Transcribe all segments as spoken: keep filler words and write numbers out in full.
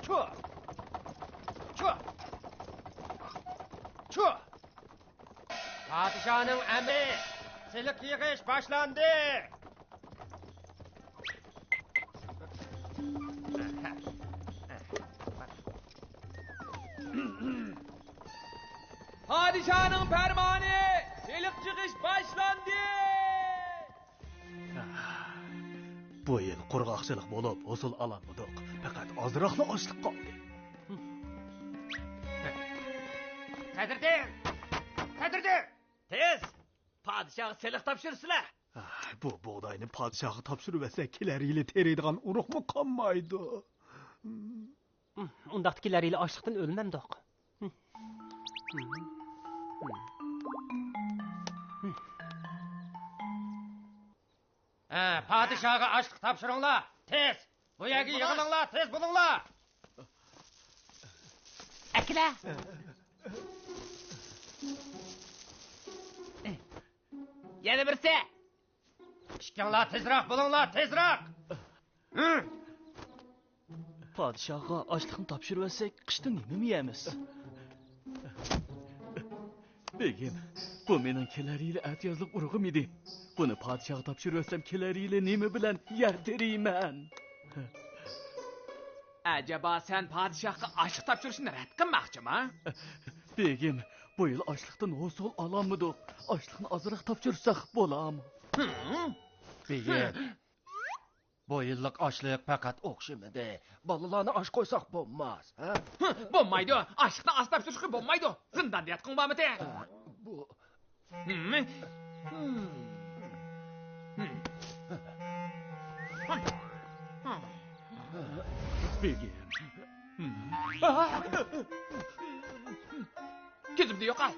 چۇ! چۇ! چۇ! پادىشاھنىڭ ئەمرى! سېلىق يىغىش باشلاندى! پادىشاھنىڭ پەرمانى! سېلىق يىغىش باشلاندى! بۇ يىل قۇرغاقچىلىق بولۇپ، ھوسۇل ئالالمىدۇق. پەقەت ئازراقلا ئاشلىق قالدى. سەدرىدىن! سەدرىدىن! تېز! پادىشاھقا سېلىق تاپشۇرسىلە! بۇ بۇغداينى پادىشاھقا تاپشۇرۇۋەتسەك، كېلەر يىلى تېرىيدىغان ئۇرۇقمۇ قالمايدۇ. ئۇنداقتا كېلەر يىلى ئاچلىقتىن ئۆلمەمدۇق. ھە، پادىشاھقا ئاشلىق تاپشۇرۇڭلار، تېز! بۇ يەرگە يىغىلىڭلار، تېز بولۇڭلار! ئەكىلە! يەنە بىرسى! ئىككىڭلار تېزراق بولۇڭلار، تېزراق! پادىشاھقا ئاشلىقنى تاپشۇرۇۋەتسەك، قىشتا نېمىمۇ يەيمىز؟ بېگىم، بۇ مېنىڭ كېلەر يىلى ئەتىيازلىق ئۇرۇقۇم ئىدى. بۇنى پادىشاھقا تاپشۇرۇۋەتسەم، كېلەر يىلى نېمە بىلەن يەر تېرىيمەن؟ ئەجەبا، سەن پادىشاھقا ئاشلىق تاپشۇرۇشنى رەت قىلماقچىما؟ بېگىم، بۇ يىل ئاشلىقتىن ھوسۇل ئالالمىدۇق. ئاشلىقنى ئازراق تاپشۇرساق بولامۇ؟ بېگىم، بۇ يىللىق ئاشلىق پەقەت ئوخشىمىدى. بالىلارنى ئاچ قويساق بولماس، ھە؟ بولمايدۇ. ئاشلىقنى ئاز تاپشۇرۇشقا بولمايدۇ. زىنداندا ياتقۇڭ بارمىدى؟ بۇ بېگىم. كۆزۈمدىن يوقال.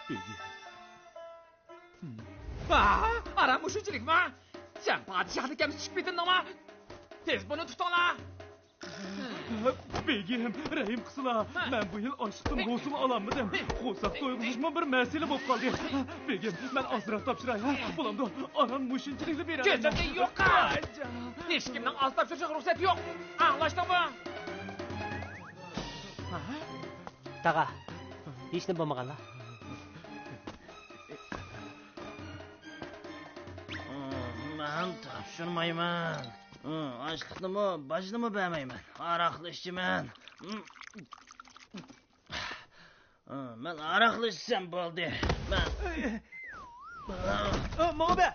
بېگىم. ئاران مۇشۇنچىلىكما؟ سەن پادىشاھنى كەمسىتىشكە پېتىندىڭما؟ تېز بۇنى تۇتۇڭلار! بېگىم، رەھىم قىلسىلا، مەن بۇ يىل ئاشلىقتىن ھوسۇل ئالالمىدىم. قورساق تويغۇزۇشمۇ بىر مەسىلە بولۇپ قالدى. بېگىم، مەن ئازراق تاپشۇراي، ھە؟ بولامدۇ؟ ئاران مۇشۇنچىلىكلا بېرەلەيمەن. كۆزۈمدىن يوقال! ھېچكىمنىڭ ئاز تاپشۇرۇشىغا رۇخسەت يوق. ئاڭلاشتىڭمۇ؟ تاغا، ھېچنېمە بولمىغانلا. مەن تاپشۇرمايمەن. ئاشلىقنىمۇ، باجنىمۇ بەرمەيمەن. ھاراقلا ئىچىمەن. مەن ھاراقلا ئىچسەم بولدى. مەن ماڭا بەر.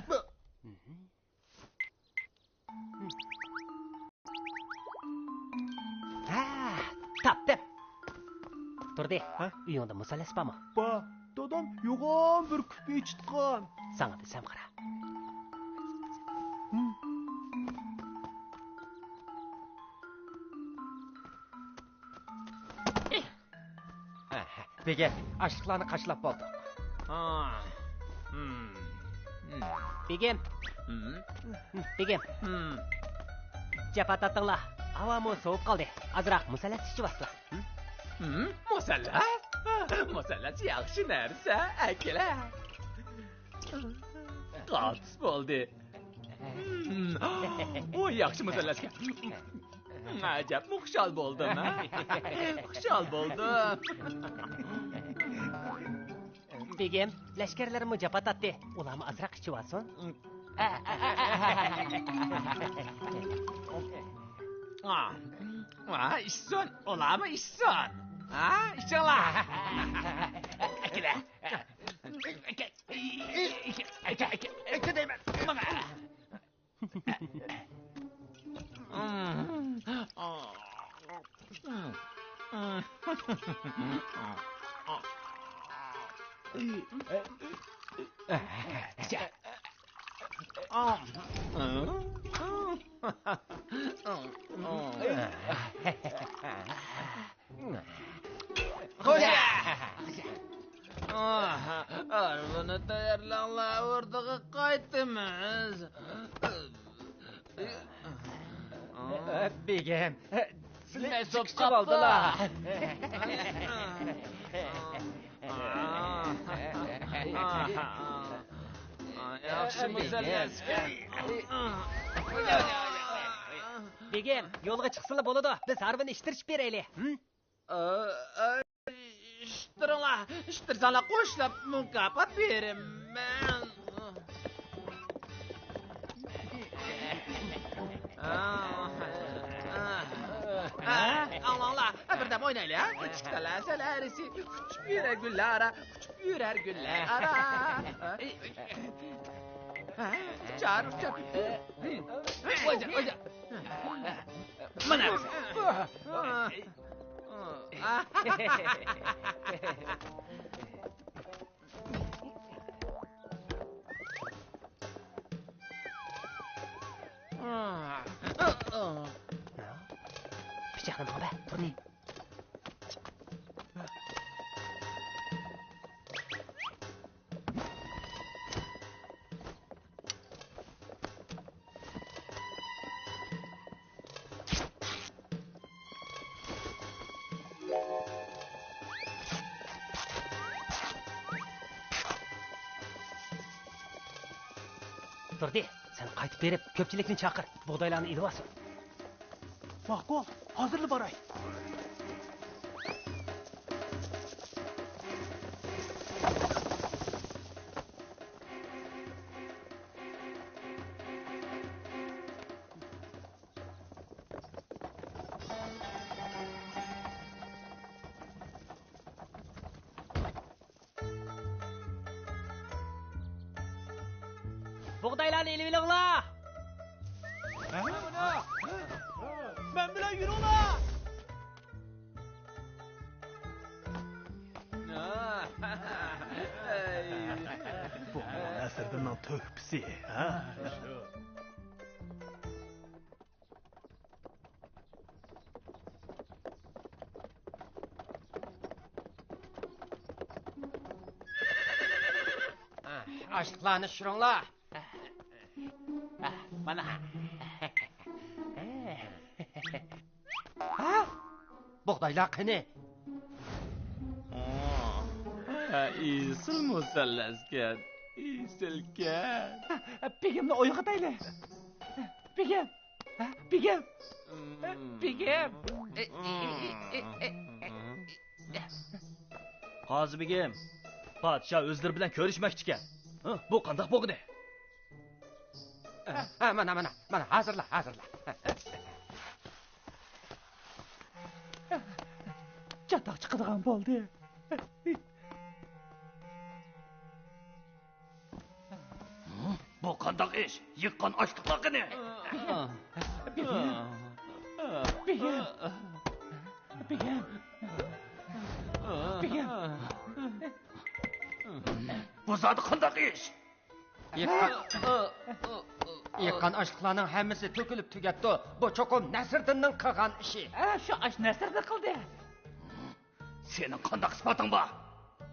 ھە، تاپتىم. تۇردى، ھە؟ ئۆيۈڭدە مۇسەللەس بارمۇ؟ بار. دادام يوغان بىر كۈپە ئېچىتقان. ساڭا دېسەم قارا. ھە. بېگىم، ئاشلىقلارنى قاچىلاپ بولدۇق. بېگىم. بېگىم. جاپا تارتتىڭلار. ھاۋامۇ سوۋۇپ قالدى. ئازراق مۇسەللەس ئىچىۋالسىلا. مۇسەللەس؟ مۇسەللەس ياخشى نەرسە، ئەكېلە. قالتىس بولدى. ھىم، ئۇ ياخشى مۇسەللەسكەن. ئەجەبمۇ خۇشال بولدۇم، ھە؟ خۇشال بولدۇم. بېگىم، لەشكەرلىرىمۇ جاپا تارتتى. ئۇلارمۇ ئازراق ئىچىۋالسۇن. ئا، ئا، ئىچسۇن، ئۇلارمۇ ئىچسۇن. ھە، ئىچىڭلار. ئەكېلە. ئەكە، ئەكە، ئەكە دەيمەن، ماڭا. خوجا! ئاھ، ھارۋىنى تەييارلاڭلار، ئوردىغا قايتىمىز. بېگىم، سىلەر چىقىشىپ ئالدىلا. ياخشى مۇسەللەسكەن. بېگىم، يولغا چىقسىلا بولىدۇ. بىز ھارۋىنى ئىشتىرىشىپ بېرەيلى. ھىم؟ ئىشتىرىڭلار، ئىشتىرساڭلار قوشلاپ مۇكاپات بېرىمەن. ئاڭلاڭلار، بىردەم ئوينايلى، ھە؟ ئىككى تالاسەلەرسى ئۇچۇپ يۈرەر گۈللەر ئارا، ئۇچۇپ يۈرەر گۈللەر ئارا. ئۇچار، ئۇچار. مانا. پىچاقنى ماڭا بەر، تۇردى. تۇردى، سەن قايتىپ بېرىپ، كۆپچىلىكنى چاقىر، بۇغدايلارنى ئېلىۋالسۇن. ماقۇل، ھازىرلا باراي. بۇغدايلارنى ئېلىۋېلىڭلار! مەن بىلەن يۈرۈڭلار! بۇ نەسىردىننىڭ تۆھپىسى، ھە؟ ئاشلىقلارنى چۈشۈرۈڭلار. مانا. ھە؟ بۇغدايلار قېنى؟ ھە، ئېسىل مۇسەللەسكەن. ئېسىلكەن. بېگىمنى ئويغىتايلى. بېگىم. ھە، بېگىم. بېگىم. قازى بېگىم، پادىشاھ ئۆزلىرى بىلەن كۆرۈشمەكچىكەن. ھە، بۇ قانداق بولغىنى؟ ھە، مانا، مانا، مانا، ھازىرلا، ھازىرلا. چاتاق چىقىدىغان بولدى. بۇ قانداق ئىش؟ يىغقان ئاشلىقلار قېنى؟ بېگىم. بېگىم. بېگىم. بېگىم. بۇ زادى قانداق ئىش؟ يىغقان، يىغقان ئاشلىقلارنىڭ ھەممىسى تۆكۈلۈپ تۈگەپتۇ. بۇ چوقۇم نەسىردىننىڭ قىلغان ئىشى. ھە، شۇ ئاش نەسىردىن قىلدى. سېنىڭ قانداق ئىسپاتىڭ بار؟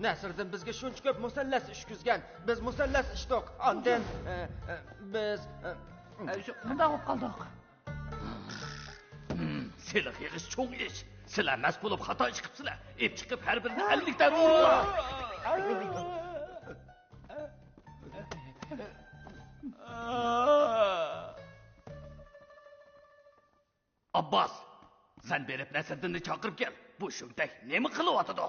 نەسىردىن بىزگە شۇنچە كۆپ مۇسەللەس ئىچكۈزگەن. بىز مۇسەللەس ئىچتۇق. ئاندىن، ئە، ئە، بىز، ئە، ئە، شۇ، مۇنداق بولۇپ قالدۇق. سېلىق يىغىش چوڭ ئىش. سىلەر مەست بولۇپ خاتا ئىش قىپسىلەر. ئېپ چىقىپ ھەر بىرىنى ئەللىك دەررۇ ئۇرۇڭلار. ئابباس، سەن بېرىپ نەسىردىننى چاقىرىپ كەل. بۇ شۇمتەك نېمە قىلىۋاتىدۇ؟